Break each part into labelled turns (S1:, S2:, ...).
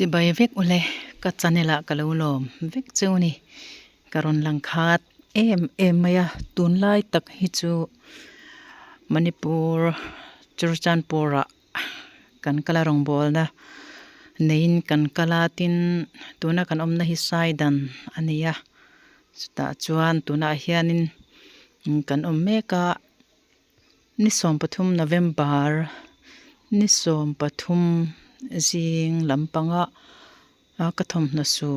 S1: Chibai vek ule ka channel ah ka lo lawm vek cheu ni ka rawn lang khat em em mai a tunlai tak hi chu Manipur Churachandpur ah kan kal a rawngbawlna neiin kan kal a tin tuna kan awmna hi Saidan a ni a chutah chuan tunah hianin kan awm mek a. Ni 13 November ni 13 zing lampanga ka thawmhnaw su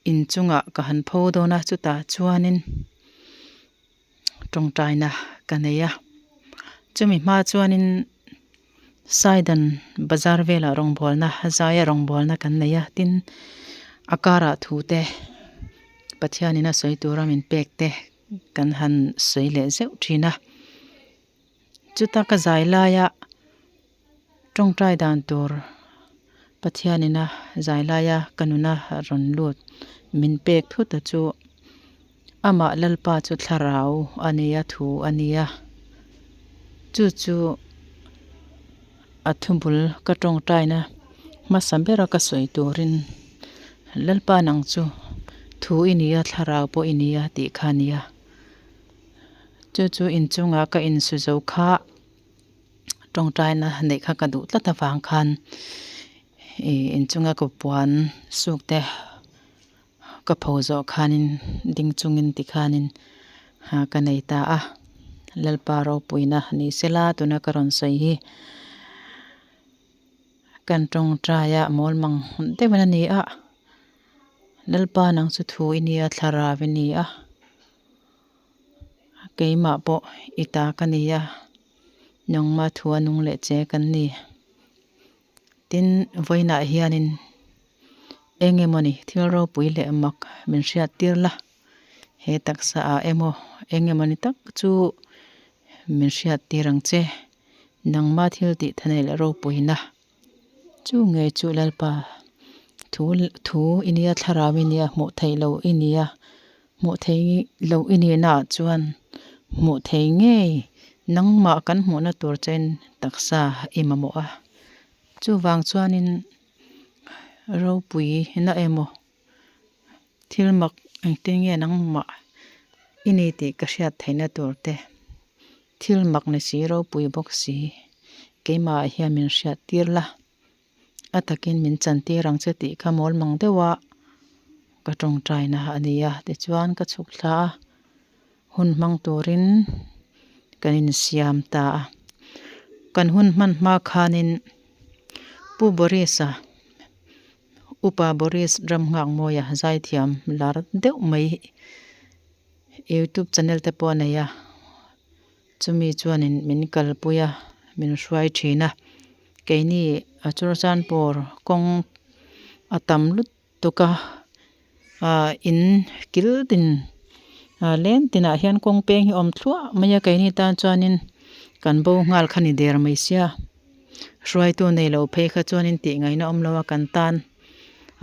S1: inchungah ka han pho dawn a chutah chuanin tawngtaina ka nei a chumi hma chuanin Saidan bazar velah rawngbawlna zaia rawngbawlna kan nei a tin a karah thu te Pathianin a sawi tura min pek te. Kan han sawi leh zeuh thin a, chuta ka zai laia tawngtai dan tur Pathianin a zai laia ka nuna rawn lut min pek thut a chu amah Lalpa chu thlarau a nia thu a nia chu chu a thubul ka tawngtaina hmasa bera ka sawi turin Lalpa nang chu thu i nia thlarau pawh i nia tih kha a nia. Chu chu inchungah ka insu zo kha tawngtaina neih kha ka duh tlat avang khan ih inchunga ka puan suk te ka pho zawh khanin ding chungin tikhanin ka nei ta a. Lalpa ropuina ni sela tuna ka rawn sawi hi. Kan tawngtai a mawl mang deuh in a ni a, Lalpa nang chu thu i nia thlarau i ni a, keimah pawh i ta ka ni a, nangma thu a nung leh che kan ni. Tin, vawiinah hianin eng emawni thil ropui leh mak min hriat tir la, he taksa ah emaw eng emawni tak chu min hriat tir ang che. Nangma thil tih thanei leh ropuina chu ngei chu Lalpa thu thu i nia thlarau i nia hmuh theih loh i nia hmuh theih loh i nihna ah chuan hmuh theih ngei nangmah kan hmuhna tur chen taksa i mamawh a chuvang chuanin ropui na emaw Thil mak engtin nge nangmah i ni tih ka hriat theihna tur te, thil mak ni si ropui bawk si keimah hian min hriat tir la, a takin min chan tir ang che tih kha mawl mang deuh a ka tawngtaina a ni a tichuan ka chhuk thla a, hun hmang turin kan insiam ta a, kan hun hman hma khanin Pu Boris-a. Upa Boris Ramnghakmawia zaithiam lar deuh mai youtube channel te pawh a nei a chumi chuanin min kalpui a min hruai thin a keini a churachandpur kawng a tam lutuk a ah in kil tin ah leng tinah hian kawng peng hi a awm thluah mai a keini tan chuanin kan bo nghal kha ni der mai sia. Hruaitu nei lo phei kha chuanin tih ngaihna awm lo a kan tan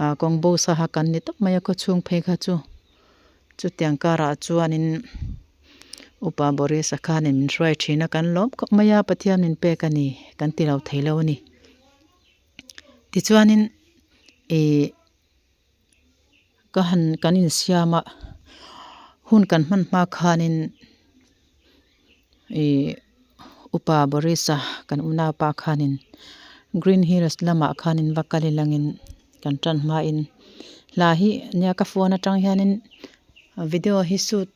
S1: ah kawng bo sa kha kan ni tawp mai a khawchhung phei kha chu chutiang karah chuanin upa Boris-a khanin min hruai thin a kan lawm khawp mai a Pathian min pek a ni kan ti lo thei lo a ni tichuanin ih ka han kan insiam a hun kan hman hma khanin ih upa Boris-a kan unaupa khanin Green Hills lamah khanin va kal ilangin kan tan hmain hla hi nia ka phone atang hianin video hi shoot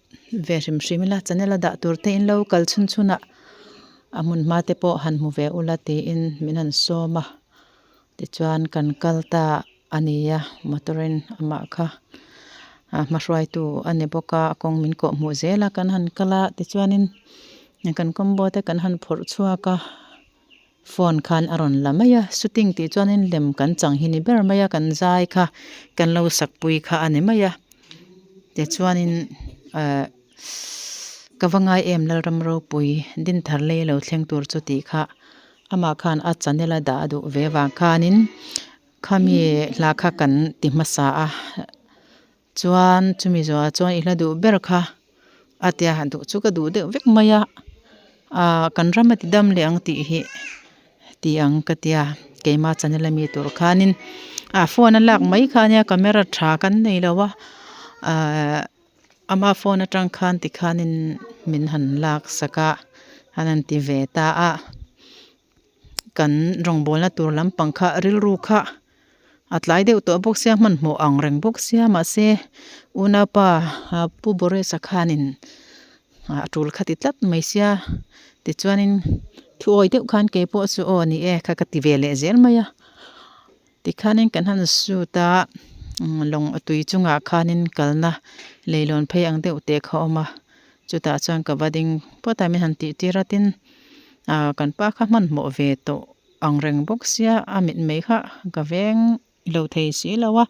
S1: ve hrim hrim ila channel a dah tur te in lo kal chhun chhun a a hmun hma te pawh han hmu ve ula tiin min han sawm a tichuan kan kal ta. A ni a, motor in amah kha a hmahruaitu a ni bawk a, a kawng min kawh hmuh zel a kan han kal a tichuanin kan combo te kan han phawrh chhuak a phone khan a rawn la mai a shooting tih chuanin lem kan chang hi ni ber mai a kan zai kha kan lo sak pui kha a ni mai a tichuanin ehh ka va ngai em Lalram ropui Dinthar lei lo thleng tur chu tih kha amah khan a channel a dah a duh ve vang khanin. Khami hla kha kan ti hmasa a, chuan chumi zawhah chuan i hla duh ber kha a tia han duh chu ka duh deuh vek mai a, ah kan ram a ti dam leh ang tih hi ti ang ka tia keima channel ami tur khanin ah phone a lak mai kha ania camera tha kan nei lo a ahh ama phone atang khan tikhanin min han lak sak a an han ti ve ta a kan rawngbawlna tur lampang kha rilru kha a tlai deuh tawh bawk sia hmanhmawh ang reng bawk sia mahse unaupa pu Boris-a khanin a tul kha ti tlat mai sia tichuanin thu awi deuh khan kei pawh chu aw ni e kha ka ti ve leh zel mai a tikhanin kan han shoot a lawng tui chungah khanin kalna leilawn phei ang deuh te kha a awm a chutah chuan ka va ding phawt a min han tih tir a tin ah kan pa kha hmanhmawh ve tawh. Ang reng bawk sia a mitmei kha ka veng lo thei si lo a,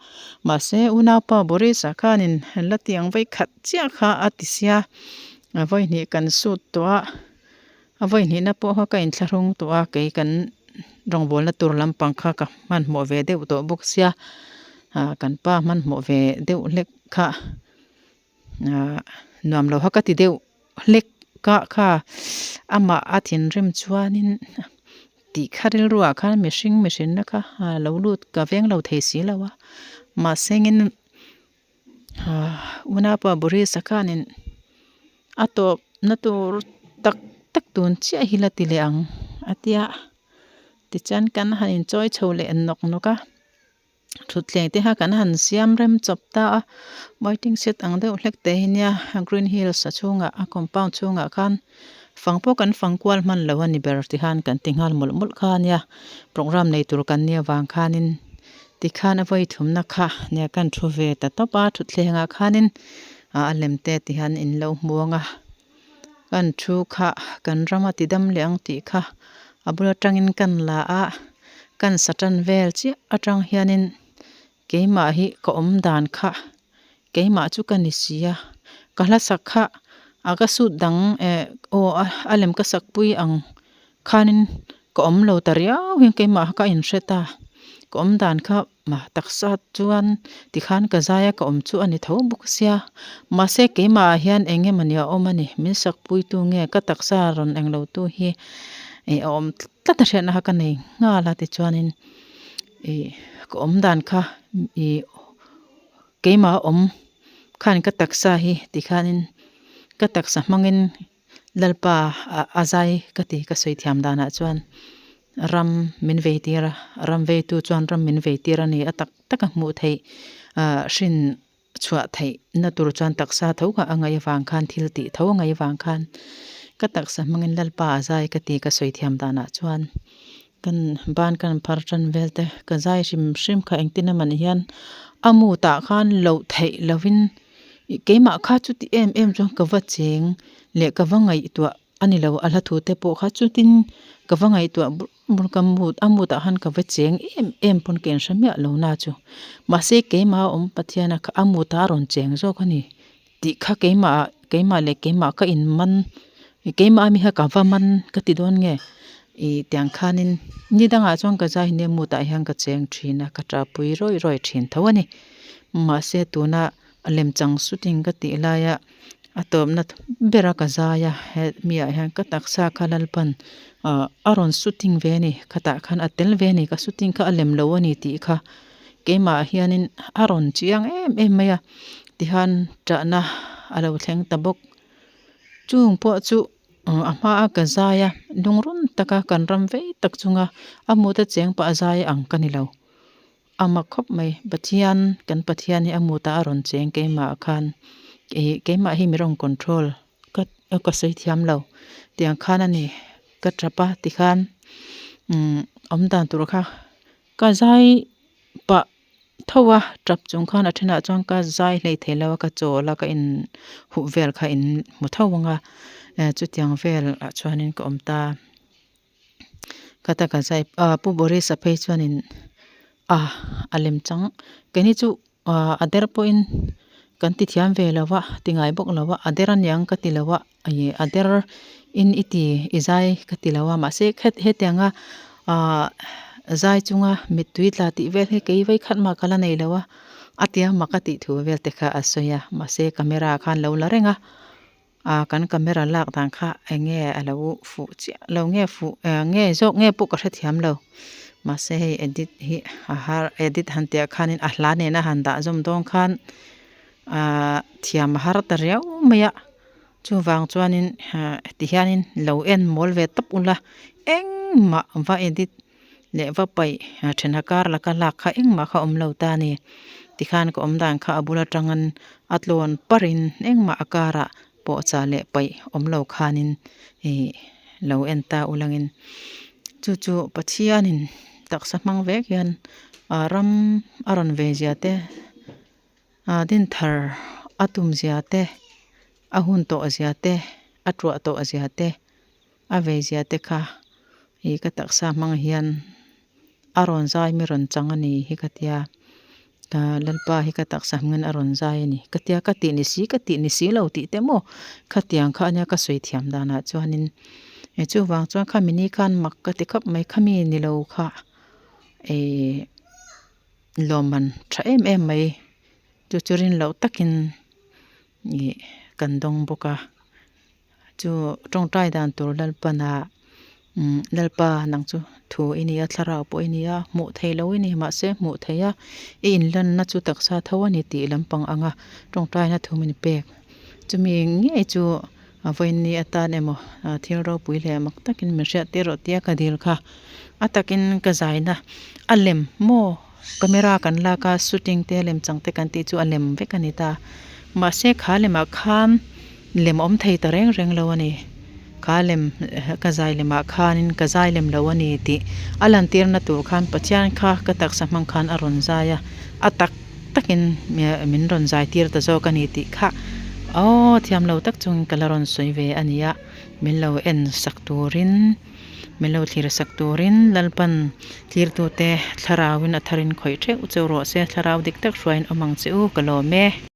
S1: mahse unaupa Boris-a khanin la tiang vawi khat chiah kha a ti sia, a vawi hnih kan sut tawh a, a vawi hnihna pawh kha ka inthlahrung tawh a, kei kan rawngbawlna tur lampang kha ka hmanhmawh ve deuh tawh bawk sia, ah kan pa hmanhmawh ve deuh hlek kha. Ahh nuam lo kha ka ti deuh hlek ka kha amah a thinrim chuanin tih kha rilruah khan mihring mihrinna kha a lo lut ka veng lo thei si lo a mahsengin ahh unaupa Boris-a khanin a tawp na tur tak tak tun chiah hi la ti leh ang a tia tichuan kan han inchawi chho leh nawk nawk a. Thutthleng te kha kan han siam rem chawp ta a waiting shed ang deuh hlek te hi nia green hills a chhungah a compound chhungah khan fang pawh kan fang kual hman lo a ni ber ti khan kan ti nghal mawlh mawlh kha a nia program nei tur kan nia vang khanin tikhan a vawi thumna kha nia kan thu ve ta tawp a thutthlengah khanin ah a lem te ti hian in lo hmuang a kan thu kha kan ram a ti dam leh ang tih kha a bul atangin kan la a kan sa tan vel chiah atang hianin keimah hi ka awm dan kha keimah chu ka ni si a ka hla sak kha a ka suit dang eh aw a lem ka sak pui ang khanin ka awm lo ta riau hian keimah kha ka inhre ta ka awm dan kha. Mah taksa chuan tikhan ka zai a ka awm chu a ni tho bawk sia. Mahse keimah ah hian eng emawni a awm a ni. Min sakpuitu nge ka taksa rawn eng lo tu hi ih a awm tlat a hriatna kha ka nei nghal a tichuanin ih ka awm dan kha ih keimah a awm khan ka taksa hi tikhanin ka taksa hmangin Lalpa a zai ka ti ka sawi thiam danah chuan ram min vei tir a, ram veitu chuan ram min vei tir a ni a tak tak a hmuh theih ah hrin chhuah theih na tur chuan taksa tho kha a ngaih avang khan thil tih tho a ngaih avang khan ka taksa hmangin Lalpa a zai ka ti ka sawi thiam danah chuan kan ban kan phar tan vel te ka zai hrim hrim kha engtin emaw ni hian a mood ah khan loh theih lovin. Keimah kha chuti em em chuan ka va cheng leh ka va ngaihtuah a ni lo a hla thu te pawh kha chutin ka va ngaihtuah bur bur ka mood a mood ah khan ka va cheng em em pawn ka inhre miah lo na chu mahse keimah a awm Pathian a kha a mood ah a rawn cheng zawk a ni tih kha keimah ah keimah leh keimah ka in man keimah ami kha ka va man ka ti dawn nge ih tiang khanin ni dangah chuan ka zai nia mood ah hian ka cheng thin a ka tapui rawih rawih thin tho a ni. Mahse tuna a lemchang shooting ka tih laia a tawpna bera ka zai a he mi ah hian ka taksa kha Lalpan ah a rawn shooting ve a ni khatah khan a tel ve a ni ka shooting kha a lem lo a ni tih kha keimah ah hianin a rawn chiang em em mai a tihian ṭahna a lo thleng ta bawk chung pawh chu a hma a ka zai a lungrun taka kan ram vei tak chunga a mut a cheng pah a zai ang ka ni lo. A mak khawp mai. Pathian, kan Pathian hi a mut ah a rawn cheng keimah ah khan ih keimah hi mi rawn control ka ka sawi thiam lo tiang khan a ni ka tap a tikhan umm awm dan tur kha ka zai pah tho a tap chung khan a thenah chuan ka zai hlei thei lo a ka chawl a ka in huh vel kha in hmu tho ang a eh chutiang vel ah chuanin ka awm ta. Ka taka zai ah Pu Boris-a phei chuanin ah a lem chang keini chu ah a der pawhin kan ti thiam ve lo va ti ngai bawk lo va a der aniang ka ti lo va ih a der in i ti i zai ka ti lo va mahse hetianga ah zai chunga mittui tla tih vel hi kei vei khat mah ka la nei lo a a tia mak a tih thu vel te kha a sawi a mahse camera khan lo la reng a. Ah kan camera lak dan kha eng nge a lo fuh chiah lo nge fuh eh nge zawk nge pawh ka hrethiam lo mahse hei edit hi a har edit han tih ah khanin a hla nena han dah zawm dawn khan ah thiam a har ta riau mai a chuvang chuanin ti hianin lo en mawl ve tawp ula engmah va edit leh va paih then a kar laka lak kha engmah kha awm lo ta a ni tikhan ka awm dan kha a bul atangin a tlawn parin engmah a karah pawhchah leh paih awm lo khanin ih lo en ta ulangin chu chu Pathianin taksa hmang vek hian a ram a rawn ve zia te ah dinthar a tum zia te a hun tawh zia te a tuah tawh zia te a vei zia te kha ih ka taksa hmang hian a rawn zai mi rawn chang a ni hi ka tia ah Lalpa hi ka taksa hmangin a rawn zai a ni ka tia ka tih ni si ka tih ni si lo tih te maw khatiang kha ania ka sawi thiam danah chuanin eh chuvang chuan khami ni khan mak ka ti khawp mai khami ni lo kha eh lawmman tha em em mai chu chu rin loh takin ih kan dawng bawk a. Chu tawngtai dan tur Lalpana umm Lalpa nang chu thu i ni a thlarau pawh i ni a hmuh theih loh i ni mahse hmuh theih a i inlanna chu taksa tho a ni tih lampang anga tawngtaina thu min pek. Chumi ngei chu a vawiin atan emaw thil ropui leh mak takin min hriat tir rawh tia ka dil kha a takin ka zaina a lem maw camera kan lak a shooting te lem chang te kan tih chu a lem vek a ni ta mahse kha lemah khan lem awm thei ta reng reng lo a ni kha lem ka zai lemah khanin ka zai lem lo a ni tih a lantirna tur khan Pathian kha ka taksa hmang khan a rawn zai a a tak takin min rawn zai tir ta zawk a ni tih kha aw thiam lo tak chungin ka la rawn sawi ve a ni a min lo en sak turin. Min lo thlir sak turin Lalpan tlirtute thlarauin a tharin khawih theuh cheu rawh se, thlarau dik tak hruaiin awm ang che u, ka lawm e.